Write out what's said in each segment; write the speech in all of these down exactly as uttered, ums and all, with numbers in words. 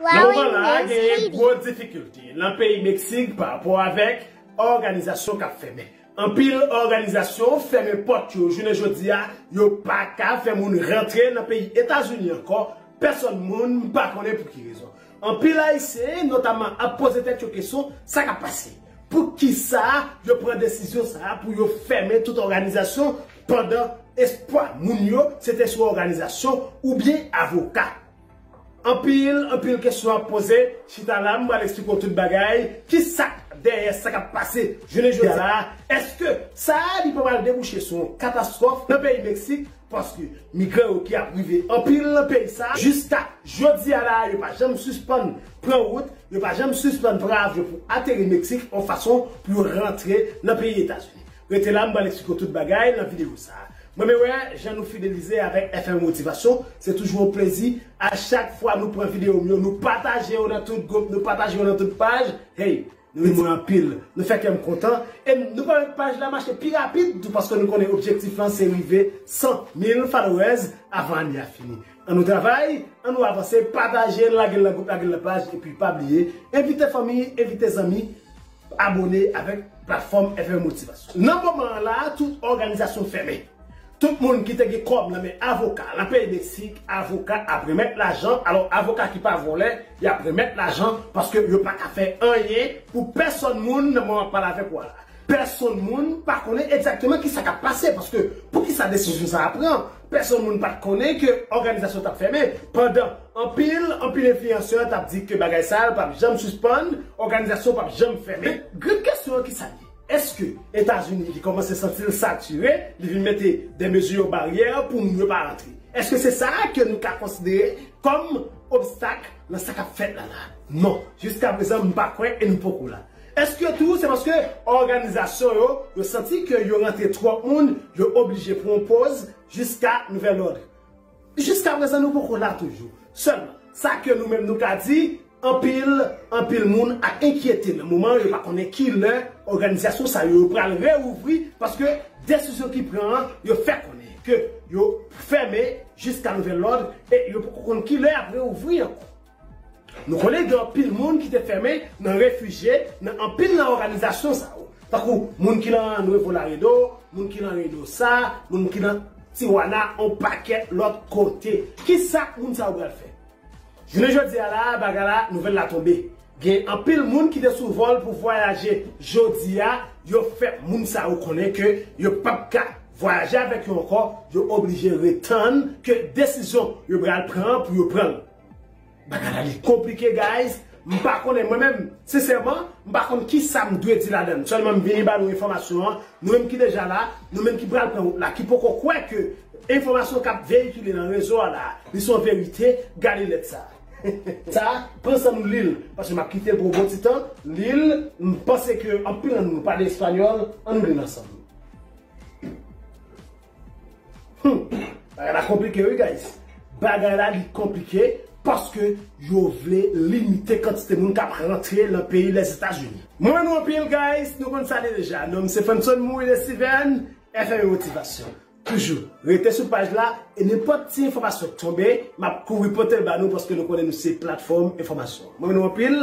Nan moman la, genyen gwo difikilte nan peyi Meksik pa rapò avèk òganizasyon k ap fèmen. Anpil òganizasyon fèmen pòt yo jounen jodi a, yo pa ka fè moun rantre nan peyi Etazini ankò. Pèsòn moun pa konnen pou ki rezon. Anpil Ayisyen, notaman, ap poze tèt yo kesyon, sa k ap pase? Poukisa yo pran desizyon sa a pou yo fèmen tout òganizasyon pandan espwa moun yo se te sou òganizasyon oubyen avoka? Anpil, anpil kesyon ap poze. Chita la, m pral eksplike w tout bagay. Ki sa k dèyè sa k ap pase jounen jodi a la? Èske sa a li pa pral debouche sou yon katastwòf nan peyi Meksik? Paske migran yo ki ap rive anpil nan peyi sa a, jiska jodi a la, yo pa janm sispann pran wout, yo pa janm sispann pran avyon pou ateri Meksik yon fason pou yo rantre nan peyi Etazini. Rete la, m pral eksplike w tout bagay nan videyo sa a. Mwen, men wè, jan nou fidelize avèk F M Motivasyon, se toujou yon plezi. A chak fwa nou pran videyo m yo, nou pataje yo nan tout gwoup, nou pataje yo nan tout paj. Hey, nou renmen mwen anpil. Nou fè kè m kontan. E nou pèmèt paj la mache pi rapid tou, paske nou konnen objektif lan se rive san mil followers avan ane a fini. An nou travay, an nou avanse, pataje, lage l nan gwoup, lage l nan paj, epi pa bliye, envite fanmi, envite zanmi, abone avèk platfòm F M Motivasyon. Nan moman an la, tout òganizasyon fèmen. Tout moun ki te gen kòb nan men avoka, nan peyi Meksik, avoka ap remèt lajan. Alò, avoka ki pa vòlè, y ap remèt lajan paske yo pa ka fè anyen pou pèsòn moun nan moman ap pale avèk ou a la. Pèsòn moun pa konnen egzakteman ki sa k ap pase, paske poukisa desizyon sa a pran? Pèsòn moun pa t konnen ke òganizasyon t ap fèmen, pandan anpil, anpil enfliyansè t ap di ke bagay sa a p ap janm sispann, òganizasyon p ap janm fèmen. Men, grenn kesyon an ki sa l ye? Èske Etazini ki kòmanse santi l satire, li vin mete de mezi baryè pou moun yo pa rantre? Èske se sa ke nou ka konsidere kòm obstak nan sa k ap fèt la la? Non, jiska prezan m pa kwè e nou poko la. Èske tou se paske òganizasyon yo, yo santi ke yo rantre twòp moun, yo oblije pran yon poz jiska nouvèl òd? Jiska prezan nou poko la toujou. Sèlman, sa ke nou menm nou ka di, anpil, anpil moun ap enkyete nan moman yo pa konnen ki lè òganizasyon sa yo pral reouvri, paske desizyon ki pran an, yo fè konnen ke yo fèmen jiska nouvèl òd e yo poko konn ki lè y ap reouvri ankò. Nou konnen gen anpil moun ki te fèmen nan refijye nan anpil nan òganizasyon sa yo. Tankou moun ki nan Nuevo Laredo, moun ki nan Reynosa, moun ki nan Tijuana, yon pakèt lòt kote. Kisa moun sa yo pral fè? Jounen jodi a la, bagay la, nouvèl la tonbe. Gen anpil moun ki te sou vòl pou vwayaje jodi a, yo fè moun sa yo konnen ke yo p ap ka vwayaje avèk yo ankò, yo oblije ret tann ke desizyon yo pral pran pou yo pran l. Bagay la li konplike, guys. M pa konnen, mwen menm, sensèman, m pa konn kisa m dwe di ladan l. Sèlman m vini ba nou enfòmasyon an. Nou menm ki deja la, nou menm ki pral pran wout la, ki poko kwè ke enfòmasyon k ap veyikile nan rezo a la, li se yon verite, gade lèt sa. Sa, pran san nou li l, paske m ap kite l pou yon bon ti tan. Li l, m panse ke anpil nan nou pale espanyòl, an nou li l ansanm. Hmm. Bagay la konplike, wi, guys. Bagay la, li konplike paske yo vle limite kantite moun k ap rantre nan peyi Lèzetazini. Mwen, nou anpil, guys. Nou konn sa li deja. Non m se Fanson Mouille Steven, F M Motivasyon. Toujou, rete sou paj la e nenpòt ti enfòmasyon k tonbe, m ap kouri pote l ba nou paske nou konnen nou se platfòm enfòmasyon. Mwen, nou anpil.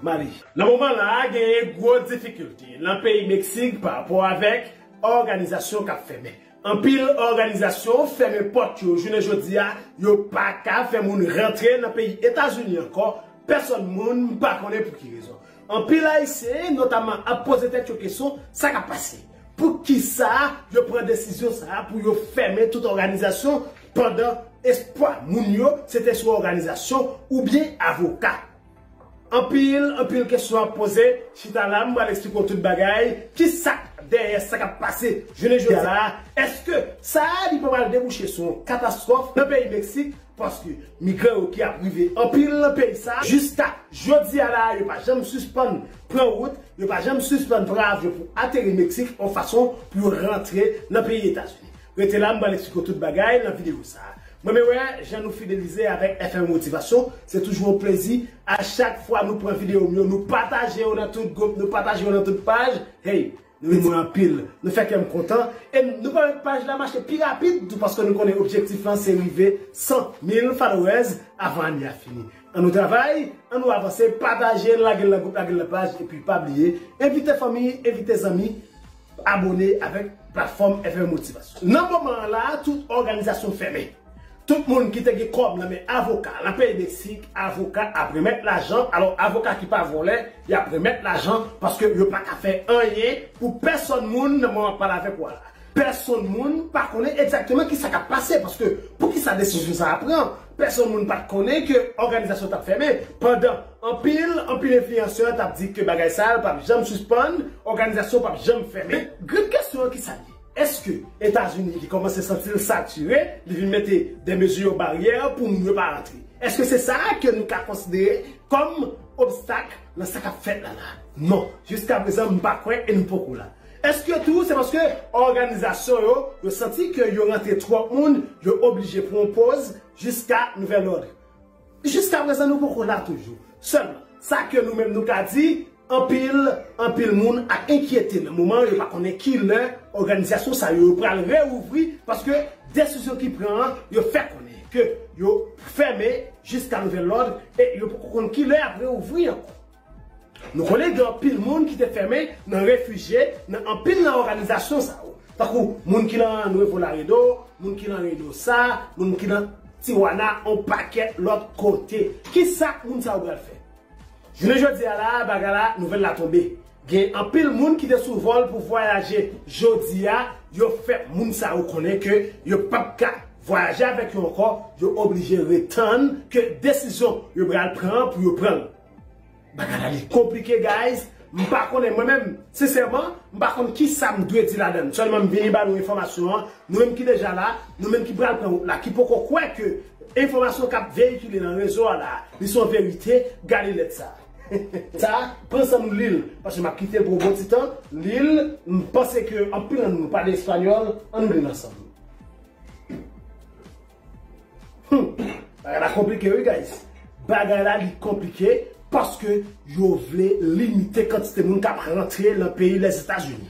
Mali. Nan moman la, genyen gwo difikilte nan peyi Meksik pa rapò avèk òganizasyon k ap fèmen. Anpil òganizasyon fèmen pòt yo jounen jodi a, yo pa ka fè moun rantre nan peyi Etazini ankò. Pèsòn moun pa konnen pou ki rezon. Anpil Ayisyen, notaman, ap poze tèt yo kesyon, sa k ap pase? Poukisa yo pran desizyon sa a pou yo fèmen tout òganizasyon pandan espwa moun yo se te sou òganizasyon oubyen avoka? Anpil, anpil kesyon ap poze. Chita la, m pral eksplike w tout bagay. Ki sa k dèyè sa k ap pase jounen jodi a la? Èske sa a li pa pral debouche sou yon katastwòf nan peyi Meksik? Paske migran yo ki ap rive anpil nan peyi sa a, jiska jodi a la, yo pa janm sispann pran wout, yo pa janm sispann pran avyon pou ateri Meksik yon fason pou yo rantre nan peyi Etazini. Rete la, m pral eksplike w tout bagay nan videyo sa a. Mwen, men wè, jan nou fidelize avèk F M Motivasyon, se toujou yon plezi. A chak fwa nou pran videyo m yo, nou pataje yo nan tout gwoup, nou pataje yo nan tout paj. Hey, nou renmen mwen anpil. Nou fè kè m kontan. E nou pèmèt paj la mache pi rapid tou, paske nou konnen objektif lan se rive san mil followers avan ane a fini. Ann nou travay, ann nou avanse, pataje, lage l nan gwoup, lage l nan paj, epi pa bliye, envite fanmi, envite zanmi, abone avèk platfòm F M Motivasyon. Nan moman an la, tout òganizasyon fèmen. Tout moun ki te gen kòb nan men avoka, nan peyi Meksik, avoka ap remèt lajan, alò avoka ki pa vòlè, y ap remèt lajan, paske yo pa ka fè anyen pou pèsonn moun nan moman m ap pale avèk ou a la. Pèsonn moun pa konnen egzakteman kisa k ap pase, paske poukisa desizyon sa a pran? Pèsonn moun pa t konnen ke òganizasyon t ap fèmen, pandan anpil, anpil enfliyansè t ap di ke bagay sa a p ap janm sispann, òganizasyon p ap janm fèmen. Men, gran kesyon an, kisa l ye? Èske Etazini ki kòmanse santi l satire, li vin mete de mezi yo baryè pou moun yo pa rantre? Èske se sa ke nou ka konsidere kòm obstak nan sa k ap fèt la la? Non, jiska prezan m pa kwè e nou poko la. Èske tou se paske òganizasyon yo, yo santi ke yo rantre twòp moun, yo oblije pran yon poz jiska nouvèl òd? Jiska prezan nou poko la toujou. Sèlman, sa ke nou menm nou ka di, anpil, anpil moun ap enkyete nan moman yo pa konnen ki lè òganizasyon sa yo pral reouvri, paske desizyon ki pran an, yo fè konnen ke yo fèmen jiska nouvèl òd e yo poko konn ki lè y ap reouvri ankò. Nou konnen gen anpil moun ki te fèmen nan refijye nan anpil nan òganizasyon sa yo. Tankou moun ki nan Nuevo Laredo, moun ki nan Reynosa, moun ki nan Tijuana, yon pakèt lòt kote. Kisa moun sa yo pral fè? Jounen jodi a la, bagay la, nouvèl la tonbe. Gen anpil moun ki te sou vòl pou vwayaje jodi a, yo fè moun sa yo konnen ke yo p ap ka vwayaje avèk yo ankò, yo oblije ret tann ke desizyon yo pral pran pou yo pran l. Bagay la li konplike, guys. M pa konnen, mwen menm, sensèman, m pa konn kisa m dwe di ladan l. Sèlman m vini ba nou enfòmasyon an. Nou menm ki deja la, nou menm ki pral pran wout la, ki poko kwè ke enfòmasyon k ap veyikile nan rezo a la, li se yon verite, gade lèt sa. Sa, pran san nou li l, paske m ap kite l pou yon bon ti tan. Li l, m panse ke anpil nan nou pale espanyòl, ann nou li l ansanm. Hmm. Bagay la konplike, wi, guys. Bagay la, li konplike paske yo vle limite kantite moun k ap rantre nan peyi Lèzetazini.